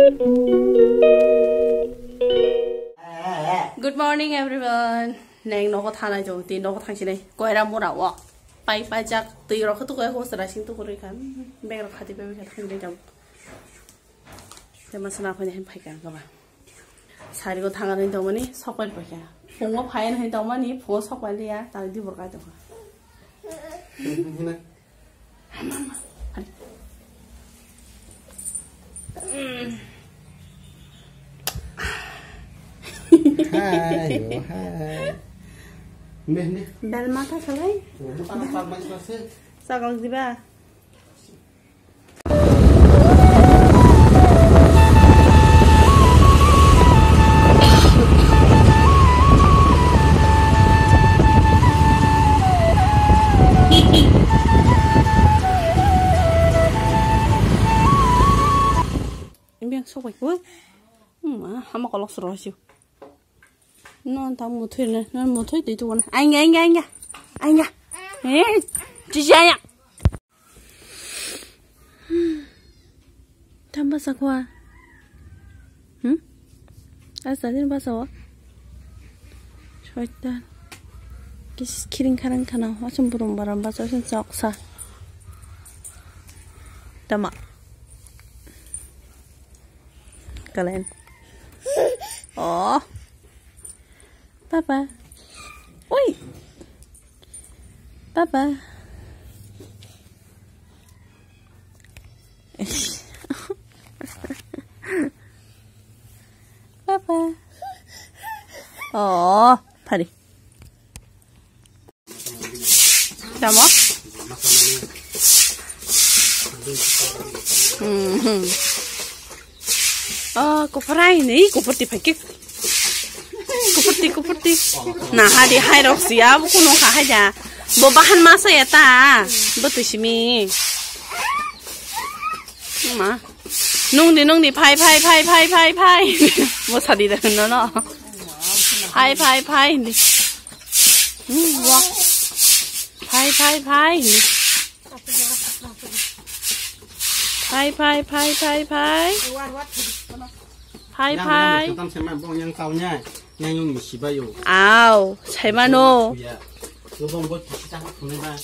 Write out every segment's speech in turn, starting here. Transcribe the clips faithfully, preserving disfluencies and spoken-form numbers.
Good morning, everyone. Neng nogo thanai jong ti nogo thangsinai koira mura o. Pai pai jak twi rok khe tukoi ho sra sing tukurui kha. Bag rok khati pai pai kha thangdai jong. Tema sana phai hin phai kha ba. Sari go thanga ni tongmani sok pai pai kha. Phungo phai hin tongmani phungo sok pai liya tang di bor kai tong kha. Hai, oh, hai. Nih, nih. Bel mata salai. Oh, bukan apa, Mas, Mas, eh? Sakal diba? Ini yang sok baik, woi. Hmm, ah, hama kolok sero sih. Non ta muthoi na, non muthoi twi tu na. Ainga, ainga, ainga. Ainga. Eh, chichi aya. Tam basa kwa. Hmm? Asa din basa wa. Shaitan. Kis kiring karang kana. Asam burum baram basa asam choksa. Tama. Kalen. Oh. Papa. Oi. Papa. Papa. Oh, pari. Tamo? Mhm. Oh, kuprai ni, kupurti phai kik. Kupurti, kupurti. Nah, hadi hai rok sia, bu kuno kha hai ja. Bo bahan masa ya ta. Bo tu simi. Ma. Nung di, nung di, phai, phai, phai. Bo sadi da no, no. Phai, phai, phai. Hmm, wah. Phai, phai, phai. Phai, phai, phai, phai, phai. Phai, phai. Tam sema bong yang tau nya. Yang yung misi ba yo. Au, sai mano. Ya. Lo bong bo kisi ta khone ba.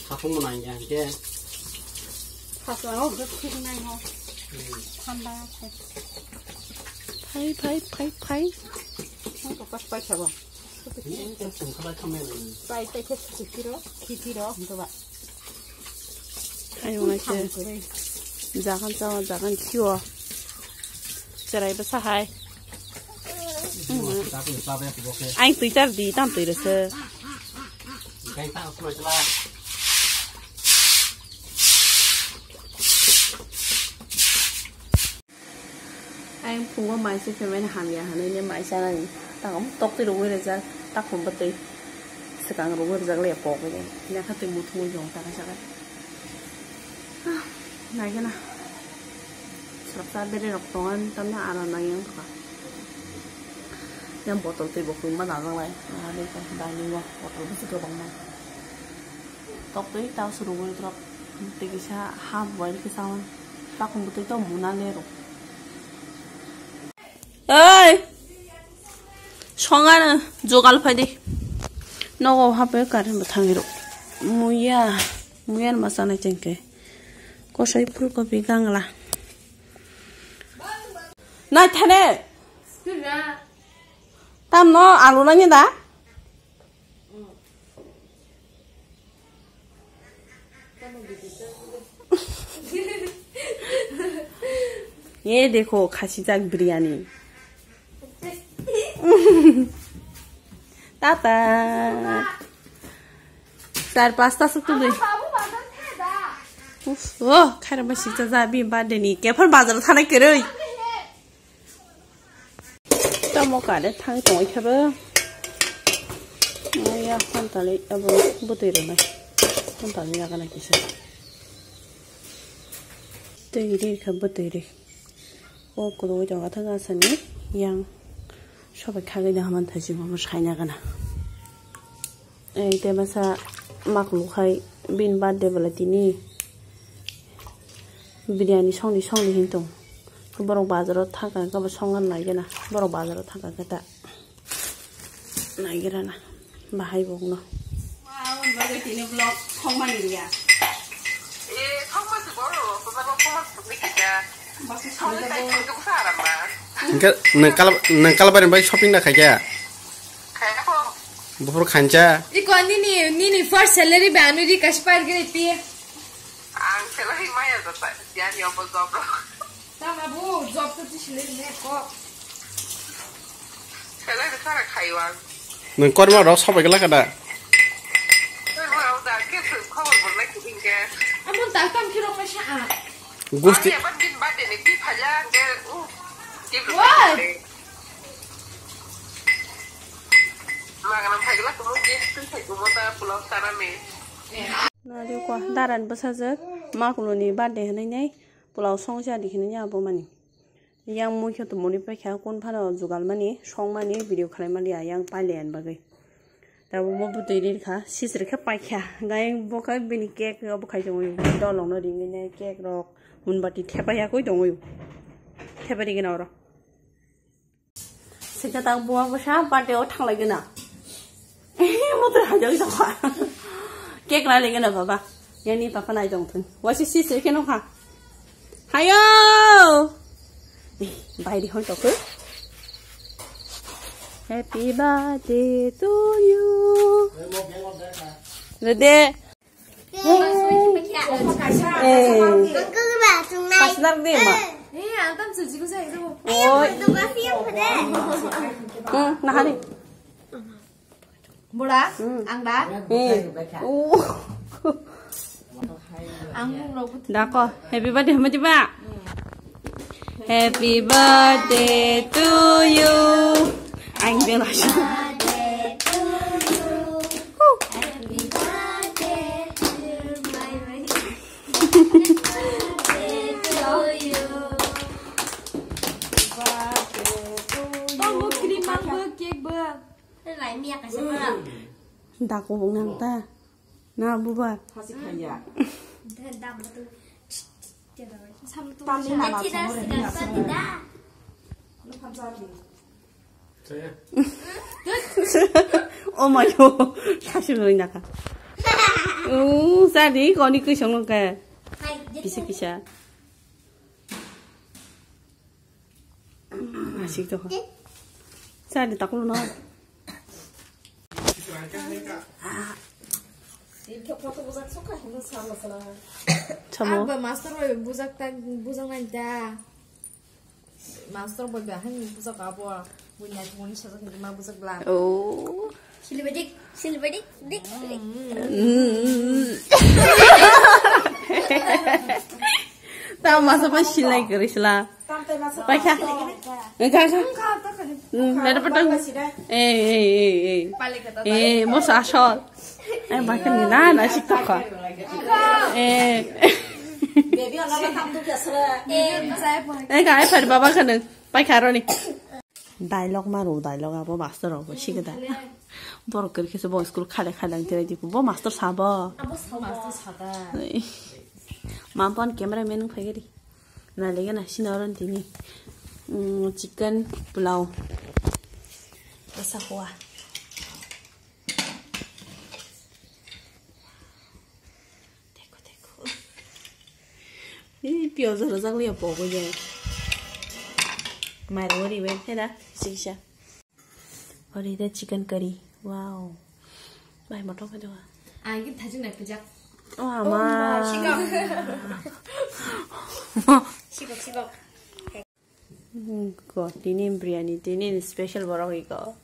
Khapung mo nang yang ke. Khapung mo nang ho. Thanda. Phai, phai, phai, phai. Mo to pas pai khabo. Pai pai khe sukiro, khitiro, hwnba. Ayung ai khe jagan chao, jagan khio. Cherai bwsa hai. Ang twi char di, tam twi rwse. Ang phungo mai se phaimani hamya hwnwi ne mai chanani. Tamo tok twi rwui rwjak, takhum bwtwi swkang rwui rwjak le pok bai. Yakha twi muthungwi jong taka saka. Ah, naigena. Swrapsa bere rok tongan tamna aram nang yang thokha. Yang botol twi bo kwbangma dajak lai. Ani dining o botol bwswk kwbangma. Tok twi ta suru guri drop. Tei kisa half boil khe chaui. Takhum bwtwi to muna le rw. Oi! Songano jogal phai di. Nogo hape current bo thangwi rw. Muya, muya ma chanai chengke. Kosoi phulkopi gangla. Nai thane. Tamno alu nangya da? Ye dekho, khasijak biryani. Tata. Char pasta suk tu dei. Uf, oh, khaira ba siksa ja bi birthday ni. Kephar bazar thanai kwrwi. Tamo kare thang tongwi khe bo. Maya hantali abo bwtwi rwnai. Hantali nagana kisa. Twi ri kha bwtwi ri. O kwrwi tongo thang asani yang sobai khagwi da haman thaisi bo saina gana. Ei, tei masa maklu khai bini birthday bwla tini biryani songdi songdi hin tong. Borok bazaro thangkha khe bo songnani naigena. Borok bazaro thangkha khe ta naigera na. Bahai bokno. Wow, bagwi tini vlog songmani riya. Eh, songma si boro, ko ba ko ma songni kisa. Songni sai songni sa aram ba. Hingke nang kal-, nang kalbari bai shopping da khaikya? Khaikya ko. Buphur khancha. Iko nini, nini first salary ba anu ri kashi par gre pi. Ang salary maya jata, yani obo job ro. Tama bu job to tisi le ne ko. Salary sara khaiwan. Nang korma rok sabai gela kada? Korma rok da ke khobor bolai kibing ke. Amon ta tam khiro pa sa a. Gusti. Ani aban din bade ni pi phala de u. Why? Maganam phaigla kumo je tun phai kumo ta pulao sana me. Nari kwa daran bwsajwk makuluni birthday hinwi nei pulao songcha di hinwi abo mani. Yang mui khe tumuni paikha kun phano jugal mani songmani video khlai mani yang paile ani bagwi. Tabuk mo bwtwi ri kha sisir khe paikha gai bo khe bini cake obo khai tongwi dolong no ringwi nei cake rok munbati thepai yakwi tongwi thepai rigena oro. Singkha tak buwa bwsa birthday o thanglai gana. Motor hajak jokha. Cake rai lai gana baba. Yani papa nai jong thun. Wasi si se keno kha. Hayo. Eh, bai di hon tokho. Happy birthday to you. Dede. Eh. Kasnar de ma. Oi. Hmm, nahari. Bora, hmm. Ang da. Eh. Oh. Ang mung rok. Dako, happy birthday, happy birthday. Happy birthday to you. Ang bilang. Tong bo cream mang bo cake bo. Lai miya kaisa ma. Dako bo nang ta. Na buba. Hasi khaya. Tamni mala chamo re ni asma. Oh my god. Sasi noi naka. Uh, sadi koni kusong ka. Kisa kisa. Asik to. Sadi takulu no. Samo. Ang ba master bai bujak ta, bujak nai da. Master bai ba han bujak abo. Bunya tuni sajak ni ma bujak bla. Oh. Silbadik, silbadik, dik. Ta masa pa silai kari sila. Paikha. Enggak, enggak. Hmm, ada petang. Eh, eh, eh, eh. Eh, mos asol. Eh, bahkan ni na, na sik tokha. Eh. Eh, ka, eh, pari baba kana. Paikha roni. Dialogue maru, dialogue abo master abo sikida. Borok kiri kisa bo school khale khale ang tirai dipu. Bo master sabo. Master sata. Mampon camera man wng phaigari. Naligana sini orang tini. Mm, chicken pulao. Asa hua. Teko, teko. Ih, piyaj rajak liya pogo je. Mai rori we, heda, sisa. Ori de chicken curry. Wow. Bai moto ka dewa. Ang gin thajin na pijak. Oh, ama. Sikok. Sikok, sikok. Hmm, ko, tini biryani, tini special borok iko.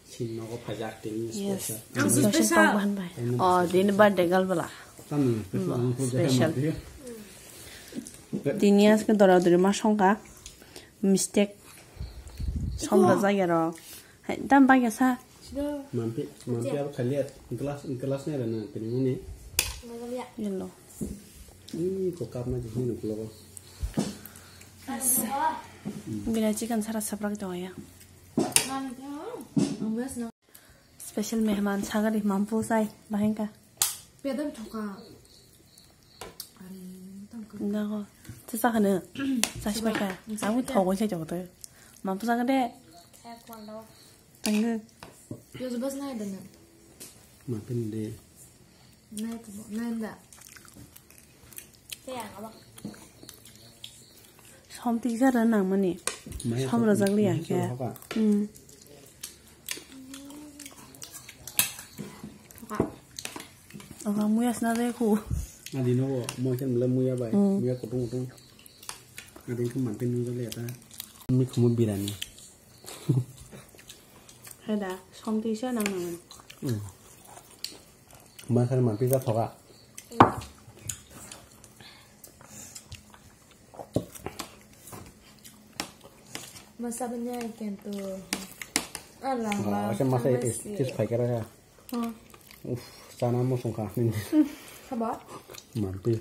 Sini nogo phajak tini. Yes. Special. Ang special special. Tok bahan bai. Oh, tini birthday gal bala. Tamo special. Hmm, ang special. Tini aske dora dori ma songka. Mistake. Somra jaya ro. Hai, dam bagya sa. Mampi, mampi abo khali glass, glass ni rana tini muni. Yellow. Ih, ko cup ma jisni nuklo. Bina chicken sara saprak jaya. Special mehman sagari mampu sai bahengka. Pedam thoka. Ari, tang Dago. Chwsa khano. Chasi pai kha. Ang thogo se jogo to. Mam to jaga de. Tanggo. Yo bas na dana. Ma pin de. Na to na da. Te ya ba. Som tisa ra nang mani. Som rajak liya khe. Hmm. Oka muya sna de khu. Adi no mo chen bela muya bai. Hmm. Muya kutung kutung. Adi khu mantin nung le ta. Mi khumu birani. Heda, som tisa nang nang. Hmm. Ma khan mantin ja thoka. Masa banya ikan tu. Alah. Oh, asa masa itu kis pai kara ya. Hmm. Uff, sana mo sungka. Haba? Manpi.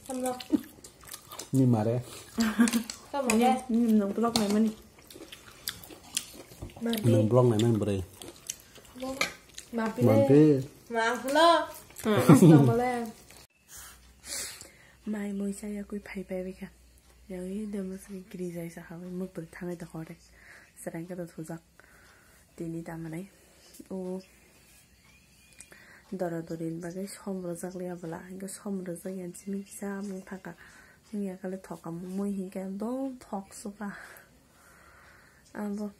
Haba? Ni mare. Haba? Ni nang blog nai mani. Manpi. Nang blog nai mani bere. Manpi. Manpi. Manpi. Mai mui cha yakui phai pai bikha. Yawi de masri gri jai sa hawi muk bel thangai ta khore. Serang ka ta thujak. Tini ta manai. O dora dori ni bagwi som rojak liya bwla. Hingke som rojak yan simi kisa mung thaka. Hingya kale thoka mui hingke dom thok suka. Abo.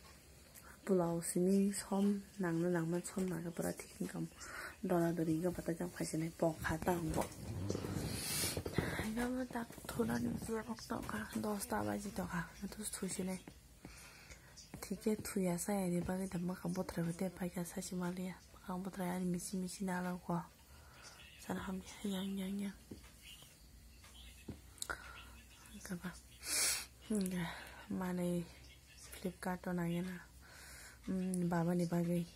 Pulao simi som nangna nangma som nangkhe pura thik wngkha. Dora dori wngkha bwtwi jang phaisinai pok kha ta wngbo. Haikhe tak thunani je mok tongkha dosta baji tongkha. Tus thusinai. Thikhe thuya sayani bagwi da mwkhang bothrai bai tei paikha sachi maliya. Mwkhang bothrai ani misi misi nalokgo. Sana hamya yang yang yang. Kaba. Manui Flipkart o nangya na. Baba ni bagwi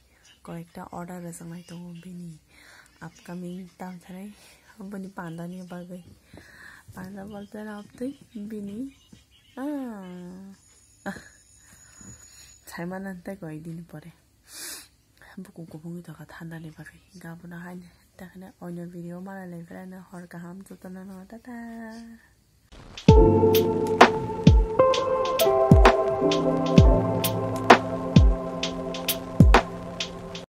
koyekta order rwjaknai tongo bini upcoming tam sanai bini panda ni bagwi. Panda bolte na aptwi bini ah saimana tei koyek din pore. Buku kubungwi tongkha thandani bagwi. Hingkhe abono haino, takhwno oino video malai lai phirano hor kaham jotono no tata.